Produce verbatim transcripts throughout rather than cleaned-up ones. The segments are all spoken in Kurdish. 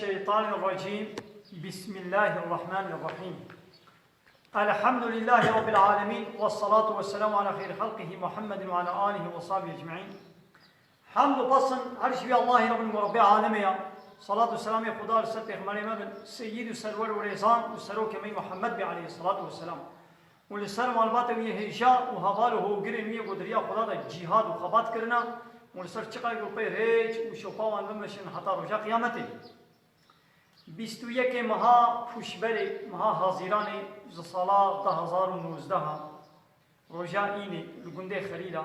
الشيطان الرجيم. بسم الله الرحمن الرحيم. الحمد لله رب العالمين، والصلاة والسلام على خير خلقه محمد وعلى آله وصحبه أجمعين. Hamd û pesn her ji vî Allahî Rabbin û Rabbê alemê ya. Salat û selamê Xuda li ser pêxemberê me bin, seyyid û serwer û rêzan û serokê me Muhammed be aleyhissalatu vesselam. Û li ser malbatê wî hêja û heval û hogirên wî ku di riya Xuda de cîhad û xebat kirina û li ser çiqay ku pê rêç û şopa wan bimeşin heta roja qiyametê. Bîst û yekê meha Pûşberê, meha Hazîranê ji sala du hezar û nozdeh, roja Înê li gundê Xelîla,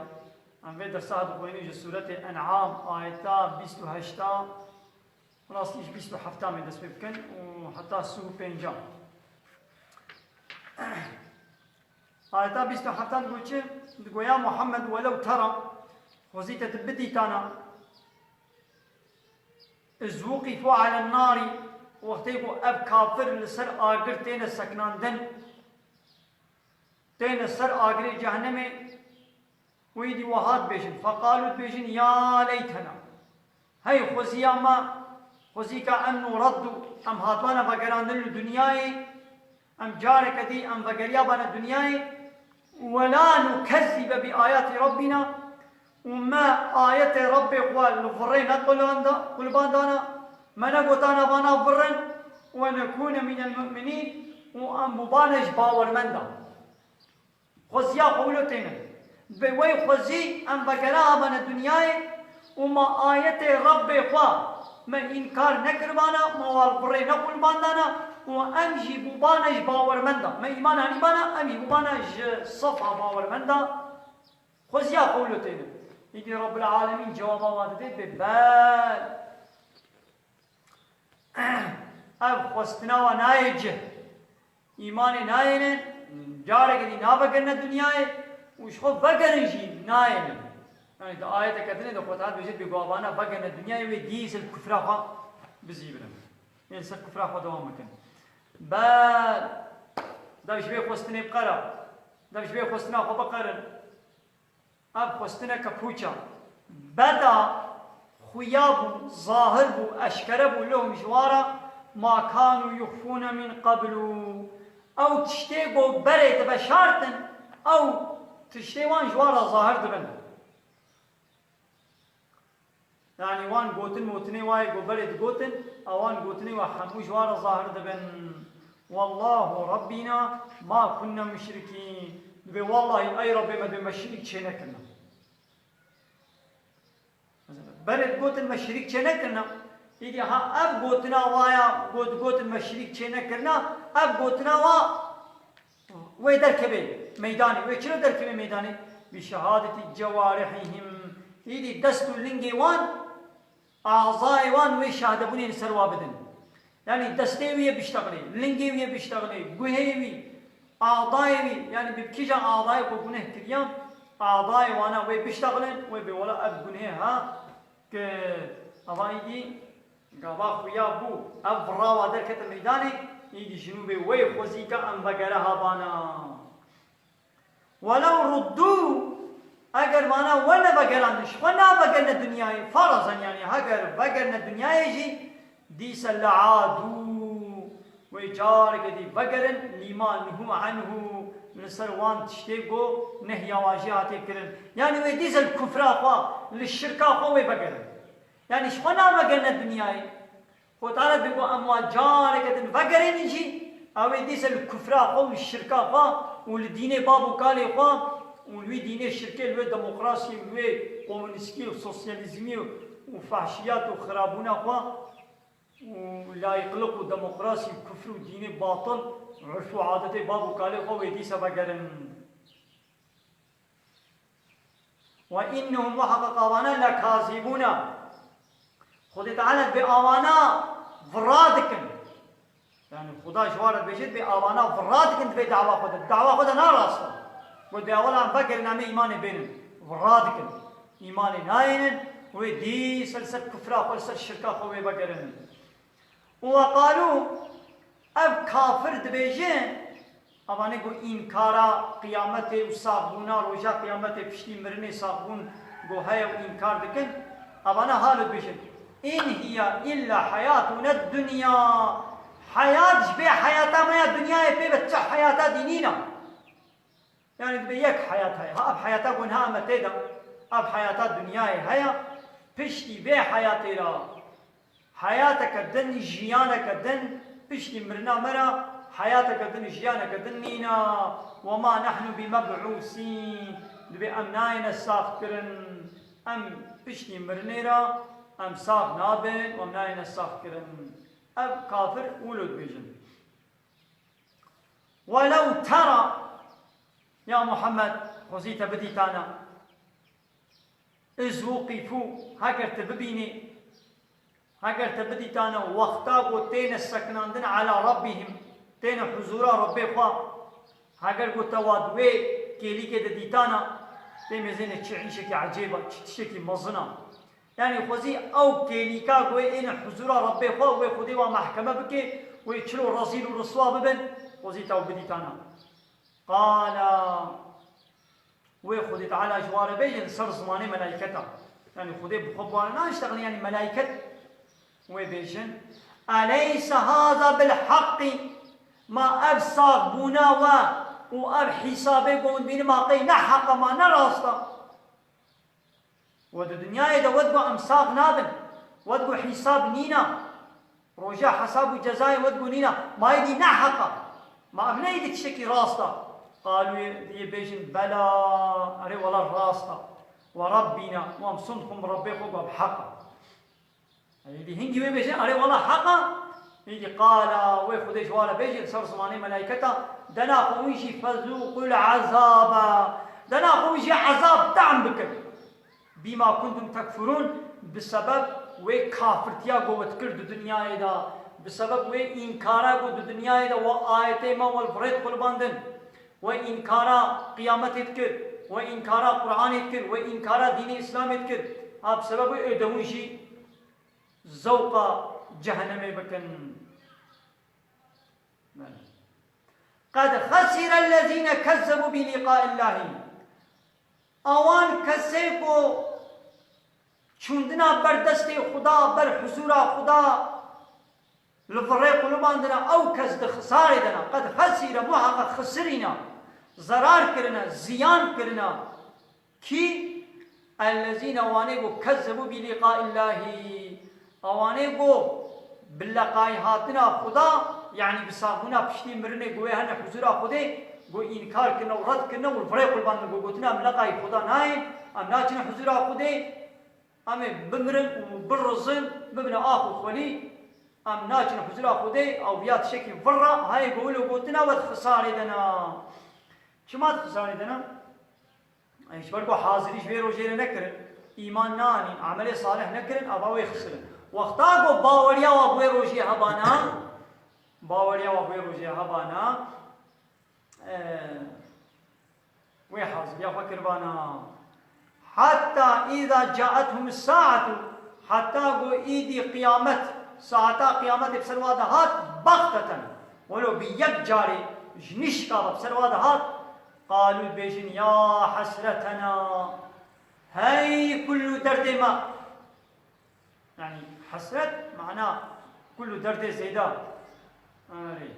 em vê dersa dixwînin ji Sûretê En'am, ayeta bîst û heşta, rastî ji bîst û hefta me dest pê bikin û heta sî û pênca. Ayeta bîst û heftan digo çi? Digo, ya Muhammed, welew tera, xwezî te tu bidîtana, iz wuqifû alen narî, wextê ku ev kafir li ser agir têne sekinandin, têne ser agirê cehennemê, wî dî wiha dibêjin, feqalû dibêjin, ya leytena, hey xweziya me, xwezîka em nureddû, em hatibana vegerandin li dinyayê, em careke dî em vegeriyabane dinyayê, we la nukezzibe bi ayati Rabbina, û me ayetê Rebbê xwe li virê nequlanda-, qulbandana, me negotana vana virin, we nekûne mînel mu'minîn, û em bûbane ji bawermenda. Xweziya xwe wilo têne. Bi wey xwezî em vegera habane dinyayê û ma ayetê Rebbê xwe me înkar nekiribana, ma wa li virê nequlbandana û em jî bûbane ji bawermenda. Me îman anîbana, em jî bûbane ji sefa bawermenda. Xweziya xwe wilo têne. Îdî Rabbil Alemîn cewaba wa dide, bê bel. Ev xwestina wa nayê cih. Îmanê nayêne, careke dî navegerine dinyayê û ji xwe vegerin jî nayêne. Yani di ayeteke dinê de Xwedê dibêje, bê ku avana vegerine dinyayê wê dîs li kufra xwe bizîvirin. Ê li ser kufra xwe dewam bikin. Bel, dev ji vê xwestinê biqere. Dev ji vê xwestina xwe biqerin. Ev xwestineke pûç e. Beda xuya bû, zahir bû, eşkere bû, lehum ji wara, ma kanu yuxfûne min qeblu. Ew tiştê ku berê diveşartin, ew tiştê wan ji wara zahir dibin. Yani wan gotin motinê wayê ku berê digotin, ewan gotinê wa hemû ji wara zahir dibin. Wallahu Rabbina ma kunna muşrikîn. Dibê wallahî ey Rabbê me dibê me şirîk çê nekirina. Mesela, berê digotin me şirîk çê nekirina. Îdî ha ev gotina waya, got, gotin me şirîk çê nekirina, ev gotina wa wê derkeve meydanê. Wê çilo derkeve meydanê? Bi şehadeti cewarihihim. Îdî dest û lingê wan, azayê wan wê şahdebûnê li ser wa bidin. Yani destê wî yê biştexilê, lingê wî yê biştexilê, guhê wî, adayê wî, yani bi kîjan adayê ku guneh kiriya, adayê wana wê biştexilin, wê bê wela ev gunehê ha ki ava îdî gava xuya bû, ev virawa derkete meydanê, îdî jinûbê wê xwezî ke em vegere ha bana. Welew ruddû, eger vana we nevegerandin, ji xwe navegerine dinyayê, farazan yani, heger vegerine dinyayê jî, dîse leadû, wê careke dî vegerin, lîma nuhû enhû, li ser wan tiştê ku nehya wan jê hatiye kirin. Yani wê dîse li kufra xwe, li şirka xwe wê vegerin. Yani ji xwe navegerine dinyayê. Xwe Teala dibê ku em wan careke din vegerênin jî, ew ê dîse li kufra xwe û li şirka xwe û li dînê bab û kalê xwe û li wî dînê şirkê, li wê demokrasî û li wê komunîstî û sosyalîzmî û fahşiyat û xirabûna xwe û layîqliq û demokrasî û kufr û dînê batil, urf û adetê bab û kalê xwe wê dîse vegerin. Ve innehum, muheqeq avana, lekazibûne. Xwedê Teala dibê avana vira dikin. Yani Xuda ji wan re dibêje, dibê avana vira dikin, dibê dawa xwe de. Dawa xwe de narast e. Ku dê ewil em vegerin, em ê îmanê bênin. Vira dikin. Îmanê nayênin, wê dîsa li ser kufra xwe, li ser şirka xwe wê vegerin. Û weqalû, ev kafir dibêjin, evanê ku înkara qiyametê û saxbûna roja qiyametê, piştî mirinê saxbûn ku heye û înkar dikin, evana halo dibêjin. In hiye illa heyatuna dunya. Heyat ji vê heyata me ya dinyayê pê ve çi heyata dî nîne. Yani dibe yek heyat heye. Ha, ev heyata ku niha em tê de, ev heyata dinyayê heye. Piştî vê heyatê re heyateke din, jiyaneke din, piştî mirina me re heyateke din, jiyaneke din nîne. Wema nehnu bimeb'ûsîn. Dibe em nayêne sax kirin. Em piştî mirinê re em sax nabin û em nayêne sax kirin. Ev kafir wilo dibêjin. Welew tera, ya Muhammed, xwezî te bidîtane. Iz wuqifû, heger te bibînî, heger te bidîtane wexta ku têne sekinandin ala rabbihim, têne huzûra Rabbê xwe, heger ku te wa di wê kêlîkê de dîtana, tê mêzêne çi îşekî ecêb e, çi tiştekî mezin e. Yani xwezî ew kêlîka ku wê êne huzûra Rabbê xwe, wê Xwedê wa mehkeme bike, wê çilo rezîl û riswa bibin, xwezî te ew bidîtana. Qala, wê Xwedê Teala ji wa re bêjin ser zimanê melayketa. Yani Xwedê bi xwe bi wa re naştexilin, yani melayket wê bêjin, "Eleyse haza bil haqqî?" Ma ev saxbûna we û ev hîsabê ku hûn dibînin ma qey ne heq e, ma ne rast e? We di dinyayê de wet got em sax nabin, wet got hîsab nîna, roja hesab û cezayê wet got nîna, ma êdî ne heq e, ma ev ne êdî tiştekî rast e. Qalû, yê bêjin, bela, erê wela rast e, we Rebbîna, û em sund xwin bi Rebbê xwe got ev heq e. Êdî hingî wê bêjin, erê wela heq e. Êdî qala, wê Xwedê ji wa re bêjin, ser zimanê melayketa, dena xwe hûn jî fezûqul ezaba. Dena xwe hûn jî ezab tehm bikin. Bîma kuntum tekfurûn, bi sebeb wê kafirtiya ku we dikir di dinyayê de, bi sebeb wê înkara ku di dinyayê de we ayetê me we li virêt qulbandin, we înkara qiyametê dikir, we înkara Qur'anê dikir, we înkara dînê Îslamê dikir. Ha, bi sebeb wê ê de hûn jî zewqa cehennemê bikin. Qed xesîre ellezîne kezzebû bi lîqaillahî. Awan kesê ku çûndina ber destê Xuda, ber huzûra Xuda li virê qulibandina, ew kes di xisarê de ne. Qed xesîre, muheqeq xisirîne, zerar kirine, ziyan kirine. Kî? Ellezîne, wanê ku kezzebû bi lîqaillahî. Ewanê ku bi leqayî hatina Xuda, yanî bi saxbûna piştî mirinê ku wê hene huzûra Xwedê, ku înkar kirine û red kirine û li virê qulbandin ku gotina em leqayî Xuda nayên, em naçine huzûra Xwedê, em ê bimirin û birizin, bibine ax û xwelî, em naçine huzûra Xwedê, ew viya tiştekî vir re, hayê ku wilo gotina we di xisarê de ne. Çima di xisarê de ne? Ji ber ku hazirî ji vê rojê re nekirin, îman neanîn, emelê salih nekirin, ava wê xisirin. Wexta ku baweriya wa bi wê rojê hebana, baweriya wa bi wê rojê hebana, e, wê haziriya xwe kiribana. Hatta îza caethum saetu, heta ku îdî qiyamet, saeta qiyametê bi ser wa de hat, baxteten, welo bi yek carê ji nişka ve bi ser wa de hat, qalû, bêjin, ya hesretena, hey kulû derdê me. Yani hesret mana kulû derdê zêde. Erê.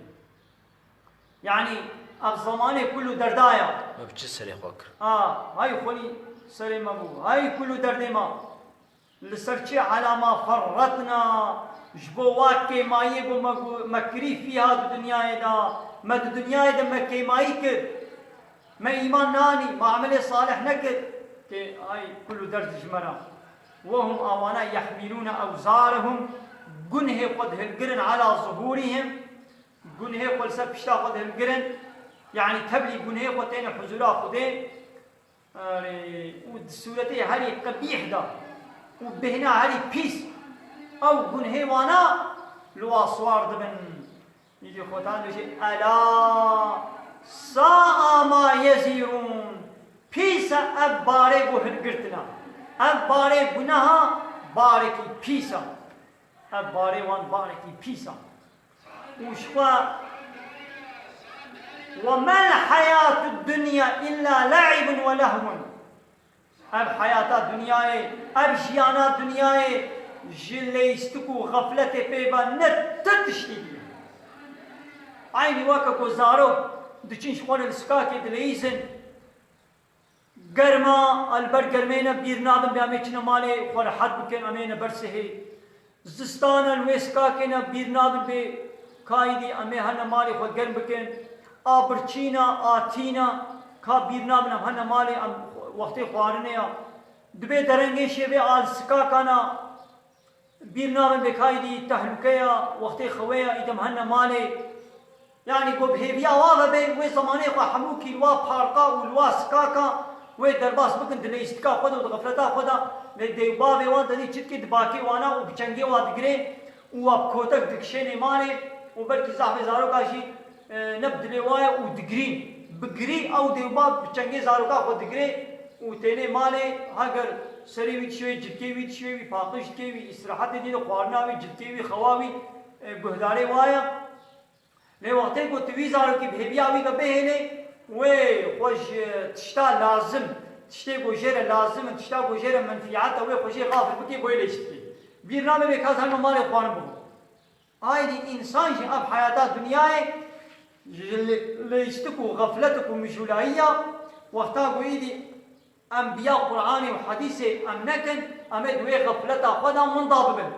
Yani ev zemanê kulû derdaya. Me bi çi serê xwe kir? Ha, hay xwelî serê me bû. Hay kulû derdê me. Li ser çi? Ala ma ferretna, ji bo wa kêmayiyê ku me, ku me kirî fîha di dinyayê de, me di dinyayê de me kêmayî kir. Me îman nanî, me emelê salih nekir. Tê ay kul û derd ji me re. Wehum, awana, yehmîlûne ewzarehum, gunhê xwe dihilgirin, ala zuhûrihim, gunhê xwe li ser pişta xwe dihilgirin. Yanî teblî gunhê xwe têne huzûra Xwedê. Erê, û di sûretê herî qebîh de û bêhna herî pîs, ew gunhê wana li wa siwar dibin. Îdî Xudan dibêje, ela sa'a ma yezîrûn. Pîs e ev barê ku hilgirtina. Ev barê guneha barekî pîs e. Ev barê wan barekî pîs e. Û ji xwe, "Ve mel hayatud dunya illa la'ibun ve lehwun." Ev heyata dinyayê, ev jiyana dinyayê, Ji leyîstik û xefletê pê ve ne ti tiştî bî. Eynî weke ku zarok diçin ji xwe re li sikakê dileyîzin, germa, li ber germê ne bîr nabin bê em ê çine malê xwe rehet bikin, em ê ne ber sihê. Zistan e, li wê sikakê ne bîr nabin bê kayîdî em ê hene malê xwe germ bikin. A birçîna, a tîna, ka bîr nabin em hene malê em wextê xwarinê ya. Dibê derengê şevê a li sikakana bîr nabin bê kayîdî tehlûke ya, wextê xewe ya, îdem hene malê. Yanî ku bi hêviya wa ve bê, wê zemanê xwe hemû kî li wa parka û li wa sikaka wê derbas bikin di leyîstika xwe de û di xefleta xwe de, lê dê û bavê wan tenê çitkê di bakê wana û bi çengê wa digirê û wa bi kotek dikişênê malê û belkî zehfê zaroka jî, e, ne bi dilê wa ye û digirîn. Bi girî ew dê û bav bi çengê zaroka xwe digirê û tênê malê, heger serê wî dişê wê, cilkê wî dişê wî, paqij dikê wî, îstirahetê dî de xwarina wî, cilkê wî, xewa wî, e, guhdarê wa ye. Lê wextê ku tu wî zarokî bi hêviya wî ve bihêlê, wê xwe ji tişta lazim, tiştê ku jê re lazim in, tişta ku jê re menfîet e, wê xwe jê xafir bikê, bo yê lê çi dikê. Bîr nabe bê ka hema malê xwarin bixwe. Aydî însan jî ev heyata dinyayê ji li-, leyîstik û xefletik û mijûlayî ya, wexta ku îdî Enbiya Qur'anê û hedîsê em nekin, em ê di wê xefleta xwe de winda bibin.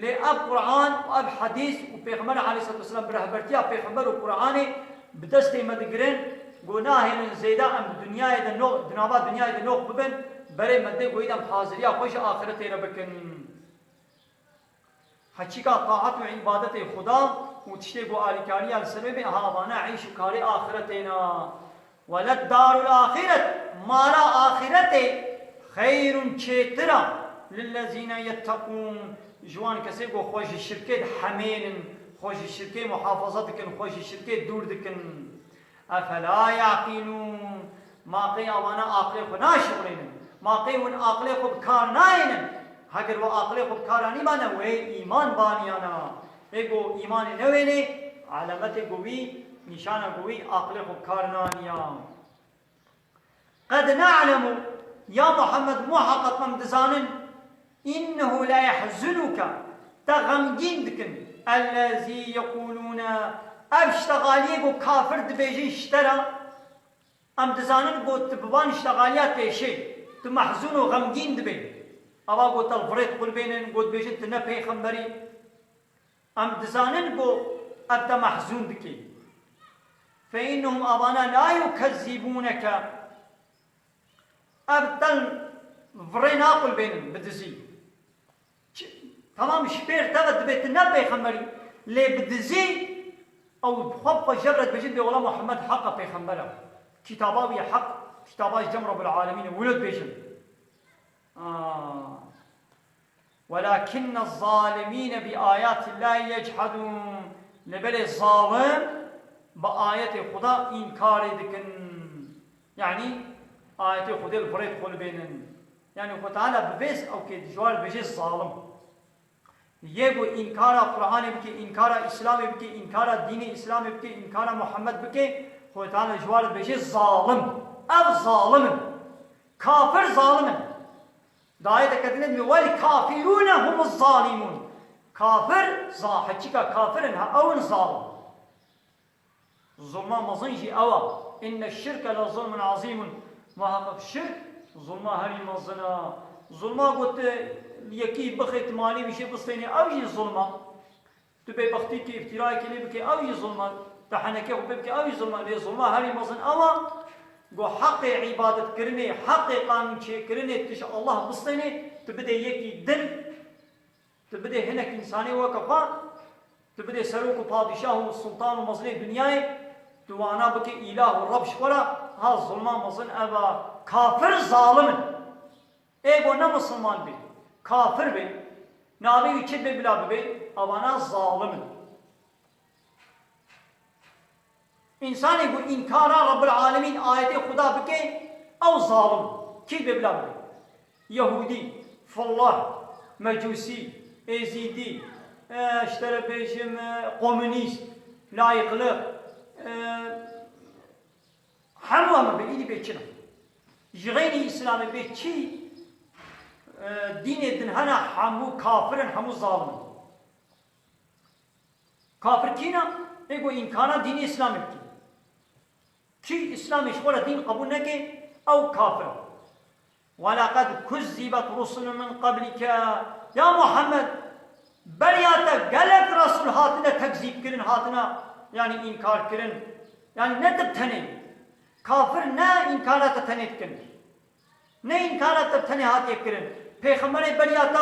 Lê ev Qur'an û ev hedîs û Pêxember aleyhisselatu vesselam bi rehbertiya Pêxember û Qur'anê bi destê me digirin, ku nahêlin zêde em di dinyayê de no-, di nava dinyayê de noq bibin, berê me dê ku îdem haziriya xwe ji axiretê re bikin. Heçîka taet û îbadetê Xuda û tiştê ku alîkariya li ser wê bê, ha vana îş û karê axiretê ne. Weleddarul axiret, mala axiretê, xeyrun, çêtir a, lillezîne yettekûn, ji wan kesê ku xwe ji şirkê dihemênin, xwe ji şirkê muhafaza dikin, xwe ji şirkê dûr dikin. Efela yaqîlûn. Ma qey avana aqilê xwe naşixulênin? Ma qey hûn aqilê xwe bi kar nayênin? Heger we aqilê xwe bi kar anîbane, wê îman baniyana. Ê ku îmanê newênê, alametê ku wî, nîşana ku wî aqilê xwe bi kar naniya. Qed ne'lemu, ya Muhammed, muheqeq em dizanin, innehu la yehzunuke, te xemgîn dikin, ellezî yeqûlûne, ev ştegaliyê ku kafir dibêjin ji te re, em dizanin ku tu bi van ştegaliya têşê, tu mehzûn û xemgîn dibê. Eva ku te li virê dixulbênin, ku dibêjin tu ne pêxemberî. Em dizanin ku ev te mehzûn dike. Fe innehum, avana, la yukezzibûneke. Ev te li virê naqulbênin bi dizî. Çi-, temam ji pêr te ve dibê tu ne pêxemberî, lê bi dizî ew xwe bi xwe jevre dibêjin, dê wela Muhammed heq e, pêxember e. Kitaba wî ye heq, kitaba ji cem Rabbil Alemîn e, wilo dibêjin. Aa. Welakinne zalimîne bi ayatillahî yechedûn. Lê belê zalim bi ayetê Xuda înkarê dikin. Yanî ayetê Xwedê li virê dixulbênin. Yanî Xwe Teala bi vê s-, ew kê ji wan dibêje zalim. Yê ku înkara Qur'anê bike, înkara Îslamê bike, înkara dînê Îslamê bike, înkara Muhammed bike, Xwe Teala ji wan dibêje zalim. Ev zalim in. Kafir zalim in. Di ayeteke din de, "Wel kafirûne humuz zalimûn." Kafir, za-, heçîka kafir in, ha, ew in zalim. Zulma mezin jî ew e. "Inne şirke le zulmun azîmun." Muheqeq şirk zulma herî mezin e. Zulma ku tu yekî bixê, tu malê wî jê bistênî, ew jî zulm e. Tu bêbextîkê, îftîrayekê lê bikê, ew jî zulm e. Tu henekê xwe pê bikê, ew jî zulm e. Lê zulma herî mezin ew e, ku heqê îbadetkirinê, heqê qanûnçêkirinê tu ji Allah bistênê, tu bidê yekî din, tu bidê hinek însanê weke xwe, tu bidê serok û padîşah û sultan û mezlê dinyayê, tu wana bikê îlah û reb ji xwe re, ha zulma mezin ev e. Kafir zalim in. Ê ku ne misilman bê, kafir bê, navê wî çi bê bila bibê, avana zalim in. Însanê ku înkara Rabbil Alemîn ayetê Xuda bike, ew zalim. Kî bê bila bibê? Yehûdî, Fillah, Mecûsî, Êzîdî, e, ji te re bêjim, e, komûnîst, layîqliq, e, Hemû em bê, îdî bê çi ne? Ji xeynî Îslamê bê çi, E, dînê din hene hemû kafir in, hemû zalim in. Kafir kî ne? Ê ku înkara dînê Îslamê bike. Kî Îslamê ji xwe re dîn qebûl neke, ew kafir e. Welaqed kuzzibet rusulun min qablike. Ya Muhammed, beriya te gelek resul hatine tekzîb kirin, hatine, yanî înkar kirin. Yanî ne tu tenê. Kafir ne înkara te tenê dikin. Ne înkara te tenê hatiye kirin. Pêxemberê beriya te,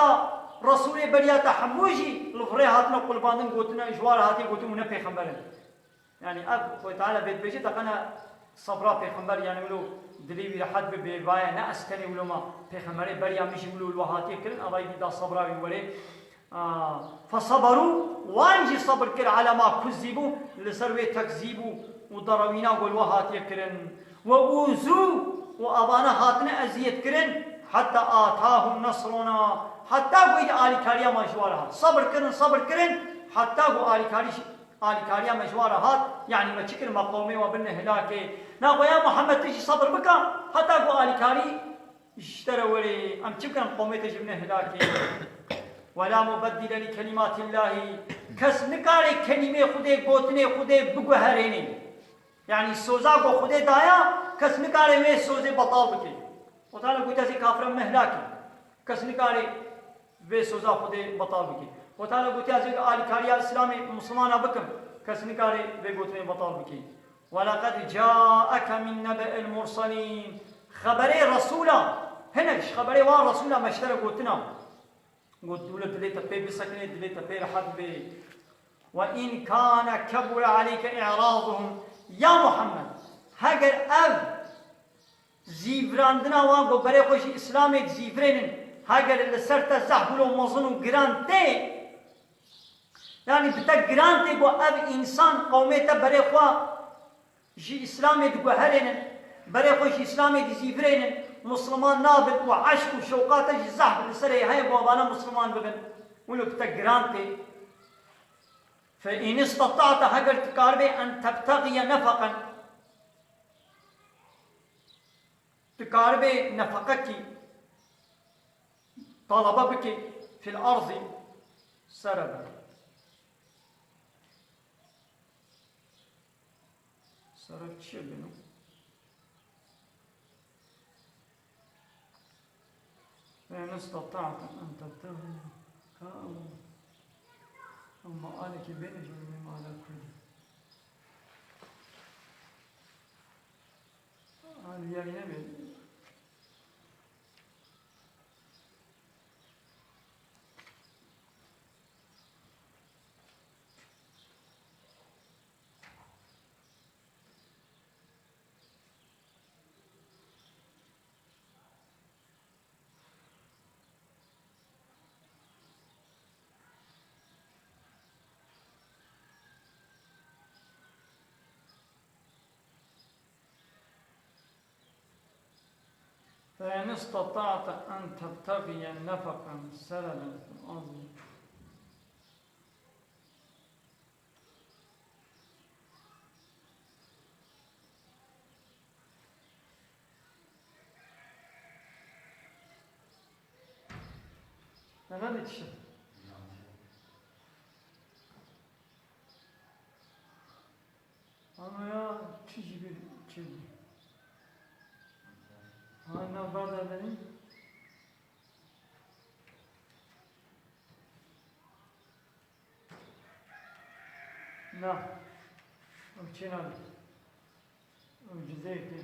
Resûlê beriya te hemû jî li virê hatine qulbandin, gotine, ji wan re hatiye gotin û ne pêxember in. Yanî ev Xwedê Teala vê dibêje, teqene sebra pêxember, yanî wilo dilê wî rehet bibe, vaye ne ez tenê wilo ma pêxemberê beriya min jî wilo li we hatiye kirin, eva yî da sebra wî werê. Aa, feseberu, wan jî sebir kir, ala ma kuzzîbû, li ser wê tekzîb û, û derewîna ku li we hatiye kirin. Ve ûzû, û evane hatine eziyet kirin, heta atahum nesruna, heta ku îdî alîkariya me ji wan re hat. Sebir kirin, sebir kirin, heta ku alîkarî, alîkariya me ji wan re hat, yanî me çi kir, me qewmê we birine hilakê. Na xwe ya Muhammed tu jî sebir bike, heta ku alîkarî ji te re were, em çi bikin, em qewmê te jî bine hilakê. Ve la mubeddile li kelimatillahi. Kes nikare kelîmê Xwedê, gotinê Xwedê biguherênê. Yanî soza ku Xwedê daya, kes nikare wê sozê betal bike. Xwedê Teala gotiya zê kafiran me hilakê. Kes nikare vê soza Xwedê betal bike. Xwedê Teala gotiya zê alîkariya Îslamê Mislimana bikim. Kes nikare vê gotinê betal bike. Welaqad caeke min nebe'il murselîn. Xeberê Resûla, hinek ji xeberê wan Resûla me ji te re gotina. Got, wilo dilê te pê bisekinê, dilê te pê rehet bê. Ve in kane kebure aleyke i'raduhum. Ya Muhammed, heger ev zîvirandina wan ku berê xwe ji Îslamê dizîvirênin, heger li ser te zehf wilo mezin û giran tê, yanî bi te giran tê ku ev însan qewmê te berê xwe ji Îslamê diguherênin, berê xwe ji Îslamê dizîvirênin, Misliman nabin û eşq û şewqa te jî zehf li serê heye ku evana Misliman bibin. Wilo bi te giran tê. Fe in istata'te, heger tu karibê en tebtexiye nefaqen, tu karibê nefeqekî talebe bikî fil arzî, sere be. Sere çi ye bêno? Fe in istata'te en tebtexiye, ha, ew, ew mealekê bêne ji wê meala kurdî. Alî yayîne bê. فإن استطعت أن تبتغي نفقا سلبا في الأرض. Neden yetişir? Ama ya çiçi bir çiçi. Ha, ne var da benim? Na. Ew çê nabe. Ew cizeyek tê.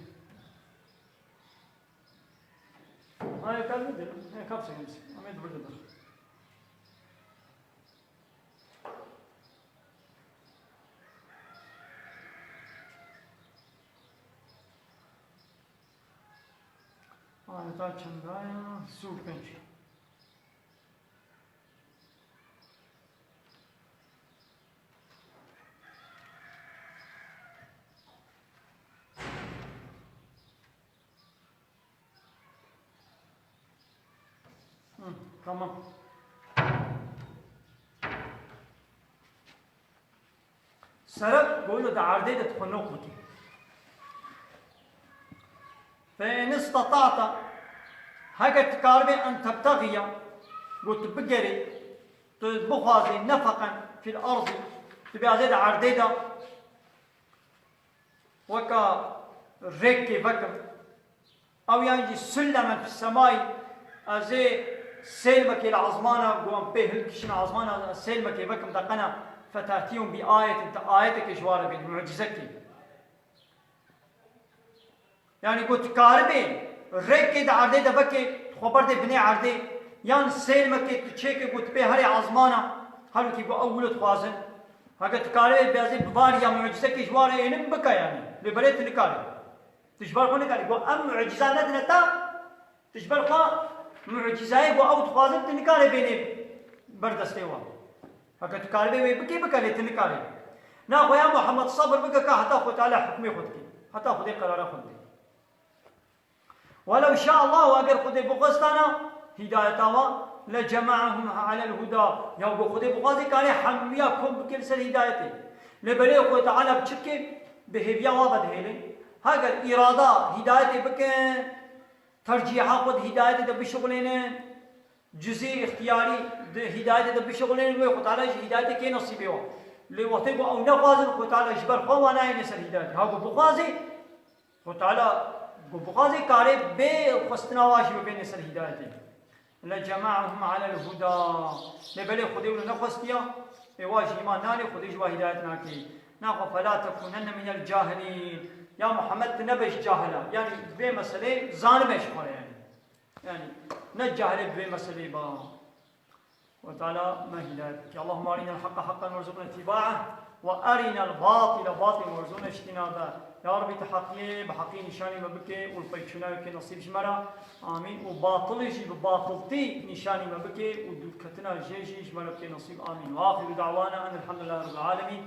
Ha, ê kar bide. Ê kar çekin. Em ê di vir de der. Ayeta çendaya? Sî û pênc. Hı, tamam. Sere goyno di erdê de dixwe noq bike. Fe in istata'ta, Heke tu karibê en tebtexiya, got tu bigerê, tu bixwazê nefaqen fil arzî, tu bêazê di erdê de, weka rêkê vekim, ew yan jî sullemen fis semai, ez ê sêlmekê li ezmana, got em pê hilkişin ezmana, ez sêlmekê vekim, de qena fetatiyum bi ayetin, te ayetekê ji ware bêne, mucizekê. Yani got karibê rêkê di erdê de vekê, xwe berdê binê erdê, yan sêlmekê tu çêke got pê herê ezmana, halbukî got ew wilo dixwazin. Heke tu karibê bêazê bi var ya mucizekê ji ware ênin bike yani. Lê belê tu nikarî. Tu ji ber xwe nikarî. Got em muciza nedine te, tu ji ber xwe mucizayê got ew dixwazin tu nikarê bênê ber destê wan. Heke tu karibê wê bikê, bike, lê tu nikarê. Na xwe ya Muhammed sebir bike ka heta Xwe Teala hukmê xwe dike. Heta Xwedê qerara xwe dike. Welew şa Allah, eger Xwedê bixwestana hîdayeta wa, le cemaehum alel huda. Ya got Xwedê bixwazê karê hemiya kom bike li ser hîdayetê. Lê belê Xwe Teala bi çi bike? Bi hêviya wa ve dihêle. Heger îrada hîdayetê bike, tercîha xwe di hîdayetê de bişuxulêne, cizî îxtiyarî di hîdayetê de bişuxulêne, wê Xwe Teala jî hîdayetê kê nesîbê wa. Lê wextê ku ew nexwazin, Xwe Teala ji ber xwe wa nayêne ser hîdayetê. Ha ku bixwazê, Xwe Teala ku bixwazê karê bê xwestina wa jî bibêne ser hîdayetê. Le cemaehum alel huda. Lê belê Xwedê wilo nexwestiya, ê wa jî îman nane, Xwedê ji wa hîdayet nake. Naxwe fela tekunenne minel cahilîn. Ya Muhammed tu nebe ji cahila. Yani vê meselê zanibe ji xwe re yani. Yani ne cahilê bi vê meselê ba. Xwe Teala me hîdayet bike. Allahümme arinel haqqa haqqan warzuqna ittiba'a ve arinel batile batilen warzuqna ijtinaba. Ya Rabbi, tu heqiyê bi heqî nîşanî me bike û li pey çûna wê bike nesîb ji me re. Amîn. Û batilê jî bi batiltî nîşanî me bike û dûrketina jê jî ji me re bike nesîb. Amîn. Ve axiru da'wana enelhamdülillahi rabbil alemin.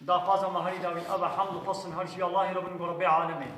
Daxwaza me herî dawî ev e, hemd û xwestin her ji Allahî re bin, go Rebbê alemê.